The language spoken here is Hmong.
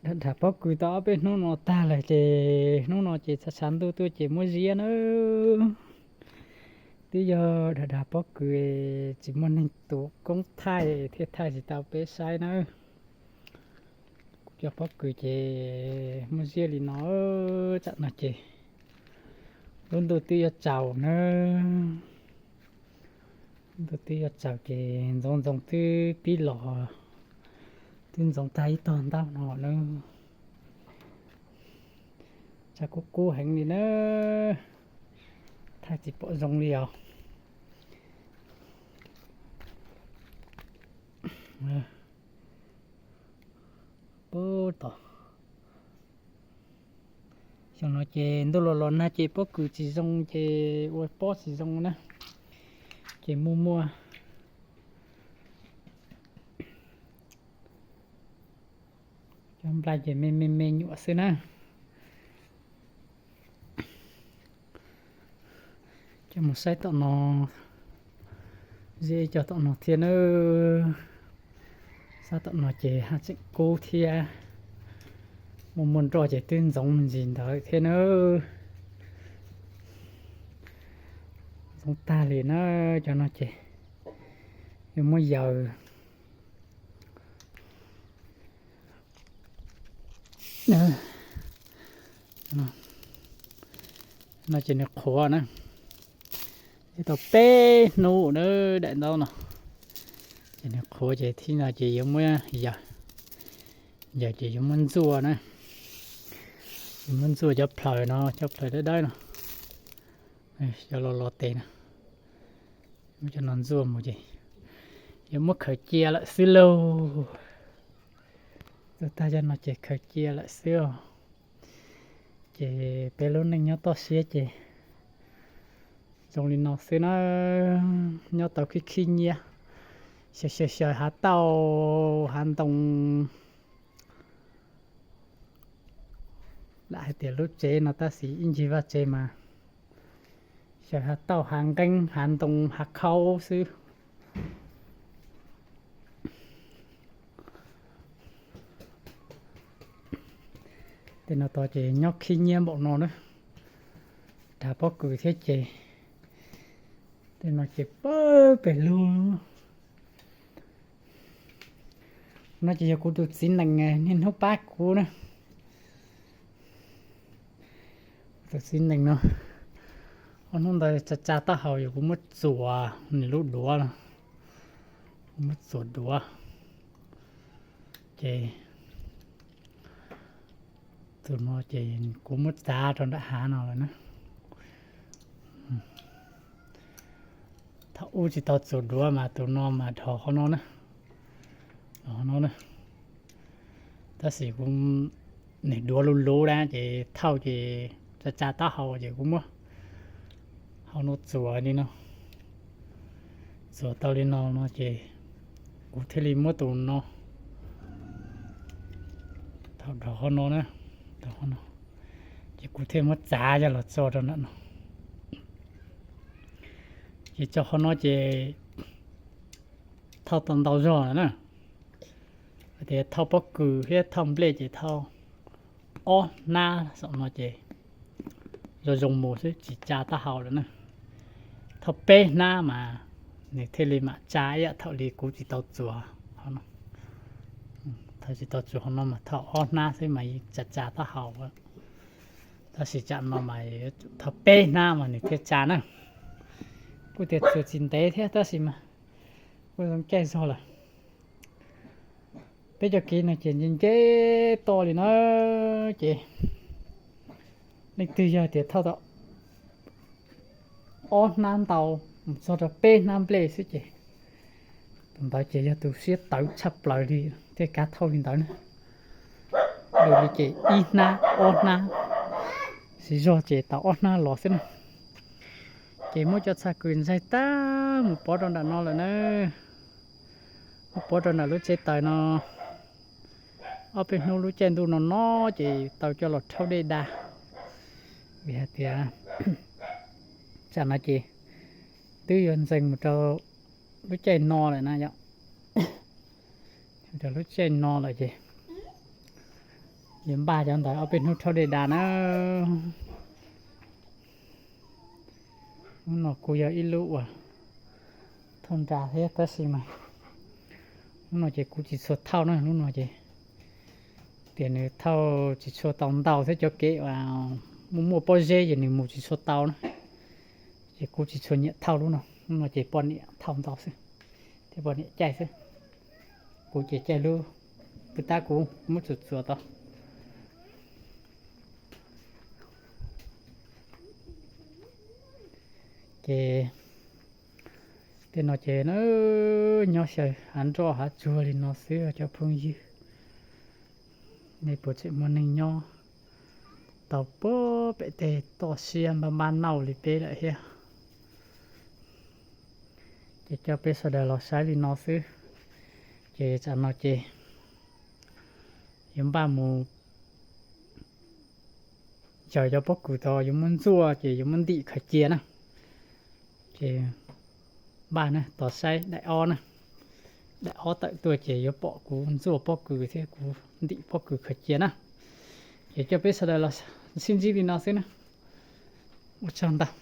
Dham dham pob kws tau ob peb hnub no tag lawm ces hnub no ces tshav tshav ntuj tuaj ces muab ziab nawb. Twb yog dham dham pob kws tsis muaj neeg tus koob thaij thiaj thaij tsis tau peb saib nawb. Kuv cov pob kws ces muab ziab li no, tsam no ces lub ntuj twb yuav tsaus nawb. Lub ntuj twb yuav tsaus ces ntxoov ntxoo twb pib los, twb ntxoov tag ib tog ntaub no nawb. Tshav kub kub heev li na, thaij tsis pom zoo li os. Pub tod. Xyoo no ces ntuj los los nag ces pob kws tsis zoo ces ua pob tsis zoo na, ces muaj muaj cov nplai ces me me me nyuam xwb na. Coj mus saib tom no, ziab ib co tom no thiab nawb. Sab tom no ces haj tseem kub thiab, muaj muaj nroj ces twb ntxoov me ntsis ntawd thiab nawb. Ntxoov tag li na, cov no ces yuav muab yaws. No ces nws qhuav na, tau peb hnub na, daim ntaub no ces nws qhuav ces thib no ces yuav muab yaws, yaws ces yuav muab ntxuaj na, yuav muab ntxuaj cov plhaws no, cov plhaws dawb dawb no, cov los los tes na, muab cov no ntxuaj mus ces yuav muab khaws cia lawm xwb lauj. Txog tag cov no ces khaws cia lawm xwb os. Ces peb lub neej nyob toj siab ces zoo li no xwb na, nyob tau khib khib nyiab, xyaw xyaw xyaw hav tauj hav ntoo. Lam hais tias lub tsev no tab sis ib ncig vaj tsev mas xyaw hav tauj hav nqeeb hav ntoo hav khaub xwb. Tej no tod ces nyob khib nyiab npaum no na, rhav pob kws thiab ces tej no ces pawg pes lug. No ces yog kuv tus txiv nees niaj hnub pab kuv na. Tus txiv nees no, ob hnub ntawd tsa tsa taub hau yog kuv muab txuas nws lub duav no, kuv muab txuas duav ces tus no ces kuv muab txav rau nram hav no lawm na. Thaum ub tsis tau txuas duav mas tus no mas dhos qhov no na, dhos qhov no na. Tab sis kuv, nws duav luv luv na ces thauj ces tsa tsa taub hau ces kuv muab hauv no txuas li no, txuas tau li no no ces kuv thiaj li muab tus no thaum dhos qhov no na, dhos qhov no ces kuv thiaj muab txav coj los tso rau nram no. Ces tso qhov no ces thauj tau ntau zog lawm na. Hais tias thauj pob kws thiab thauj nplej ces thauj ob hnab saum no ces zoo zoo mus xwb tsis tsa taub hau lawm na. Thauj peb hnab mas nws thiaj li mam tsa ib yam thaum li kuv tsis tau txuas qhov no. Thaum tsis tau txuas qhov no mas thauj ob hnab xwb mas yeej tsa tsa taub hau. Tab sis tsam no mas thauj peb hnab mas nws thiaj tsa na. Kuj tias txuas tsis ntev thiab tab sis mas kuj zoo caij zog lawm. Peb cov kev no ces nce nce toj li na, ces leej twg yog tias thauj tau ob hnab ntau mus txog rau peb hnab nplej xwb ces tus ntawd ces yog tus siab tawv tshaj plaws li thiaj kav thauj li ntawd na. Lwm li ces ib hnab ob hnab, siv zog ces tau ob hnab los xwb na. Ces muab cov txha kws ntxaig tag mus pov rau nram no lawm na. Muab pov rau nram lub tsev taws no. Ob peb hnub lub caij ntuj no no ces tau coj los rhaub dej da. Vim hais tias tsam no ces twb yuav ntxees mus rau lub caij no lawm na yom. Rau lub caij no lawm ces Yuav npaj cov ntawd ob peb hnub rhaub dej da na. Lub no kuj yog ib lub uas thauj nra thiab tab sis mas lub no ces kuv tsis tshua thauj na, lub no ces tias nws thauj tsis tshua tau ntau thiab cov kev uas muaj muaj pob zeb ces nws mus tsis tshua tau na. Ces kuv tsis tshua nyiam thauj lub no, lub no ces poj niam thauj ntau xwb, thiab poj niam caij xwb. Kuv ces caij lub pw tab kuv muab txuas txuas tau. Ces tej no ces nyob xyaw hav nroj hav tsuag li no xwb cov phooj ywg. Nej puas tseem muaj neeg nyob tau pem tej toj siab npab npab nauj li peb lawm thiab? Ces coj peb sawv daws los saib li no xwb. Ces tsam no ces yuav npaj mus yawm cov pob kws tod yuav muab ntxuaj ces yuav muab ntim khaws cia na. Ces npaj na, tos saib daim ob na, daim ob tawm tuaj ces yuav pom kuv ntxuaj pob kws thiab kuv ntim pob kws khaws cia na. Ces coj peb sawv daws los sib ntsib li no xwb na. Ua tsaug ntau.